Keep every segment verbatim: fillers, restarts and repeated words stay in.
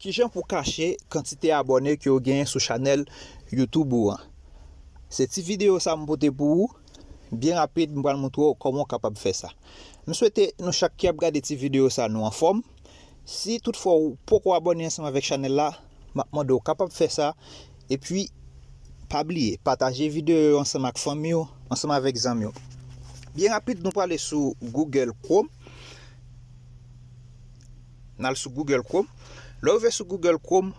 Kijan pou w kache kantite abòne ke w genyen sou chanèl YouTube ou an? Se ti videyo sa m pote pou ou. Byen rapid, m pral montre w kòman w kapab fè sa. M swete nou chak ki ap gade ti videyo sa nou anfòm. Si toutfwa ou poko abòne ansanm avèk chanèl la, m ap mande w kapab fè sa. Epi, pa bliye, pataje videyo yo ansanm ak fanmi w, ansanm avèk zanmi w. Byen rapid, nou prale sou Google Chrome. N al sou Google Chrome. Lè w rive sou Google Chrome,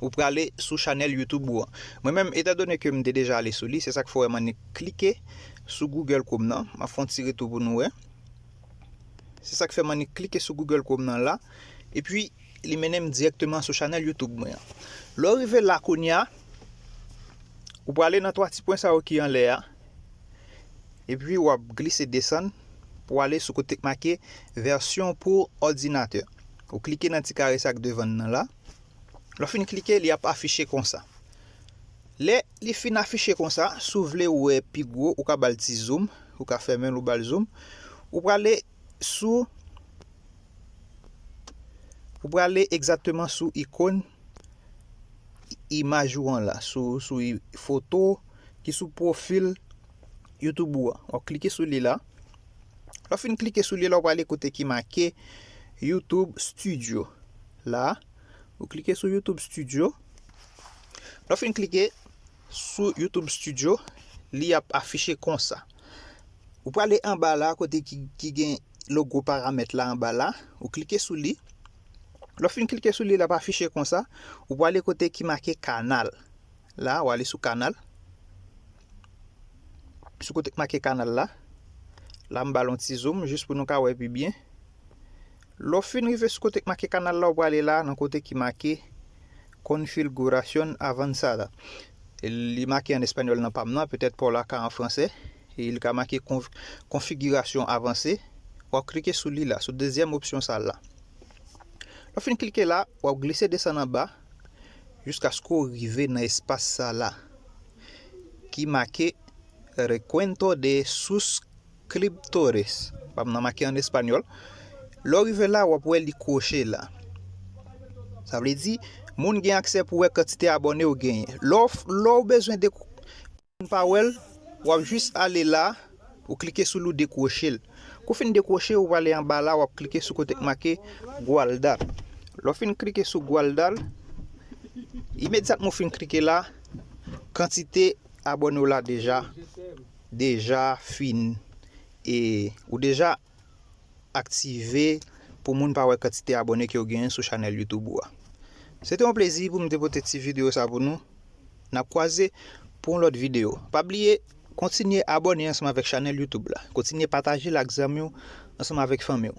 ou prale sou chanèl YouTube ou an. Mwen menm, etandone ke m te deja ale sou li, se sa k fè w wè m annik klike sou Google Chrome nan. M ap fè yon ti retou pou nou wè. Se sa k fè m annik klike sou Google Chrome nan la. Epi, li mennen m dirèkteman sou chanèl YouTube mwen an. Lè w rive la kounye a, ou prale nan twa ti pwen sa yo ki anlè a. Epi, w ap glise desann pou w ale sou kote k make vèsyon pou òdinatè. Ou klike nan ti kare sa k devan l nan la. Lè w fin klike, li ap afiche konsa. Lè li fin afiche konsa, si w vle wè pi gwo, ou ka ba l ti zoom, ou ka fèmen l ou ba l zoom. Ou prale sou, ou prale egzakteman sou ikòn imaj ou an la, sou, sou i- foto ki sou pwofil YouTube ou an. W ap klike sou li la. Lè w fin klike sou li la, w prale kote ki make YouTube Studio. La, ou klike sou YouTube Studio. Lè w fin klike sou YouTube Studio, li ap afiche konsa. Ou prale anba la, kote ki, ki gen logo paramèt la anba la. Ou klike sou li. Lè w fin klike sou li, l ap afiche konsa. Ou prale kote ki make kanal. La, w ale sou kanal. Sou kote k make kanal la. La, m ba l yon ti zoom, jis pou nou ka wè pi byen. Lè w fin rive sou kote k make kanal la, w prale la, nan kote ki make Configuración Avanzada. E li make an espanyòl nan pa m nan, petèt pa w la ka an fransè. E li ka make konf- Configuración Avanzada. W ap klike sou li la, sou dezyèm opsyon sa la. Lè w fin klike la, w ap glise desann anba, jiskaske w rive nan espas sa la, ki make Recuento de Suscriptores. Pa m nan make an espanyòl. Lè w rive la, w ap wè li kwoche la. Sa vle di, moun gen aksè pou wè kantite abòne w genyen. Lè w, lè w bezwen de moun pa wè l, w ap jis ale la, ou klike sou li, ou dekwoche l. Kou fin dekwoche, ou prale anba la, w ap klike sou kote k make Guardar. Lè w fin klike sou Guardar, imedyatman w fin klike la, kantite abòne w la deja, deja fin, e ou deja aktive pou moun pa wè kantite abòne ke w genyen sou chanèl YouTube ou a. Se te yon plezi pou m te pote ti videyo sa pou nou. N ap kwaze pou yon lòt videyo. Pa bliye, kontinye abòne ansanm avèk chanèl YouTube la. Kontinye pataje l ak zanmi w, ansanm avèk fanmi w.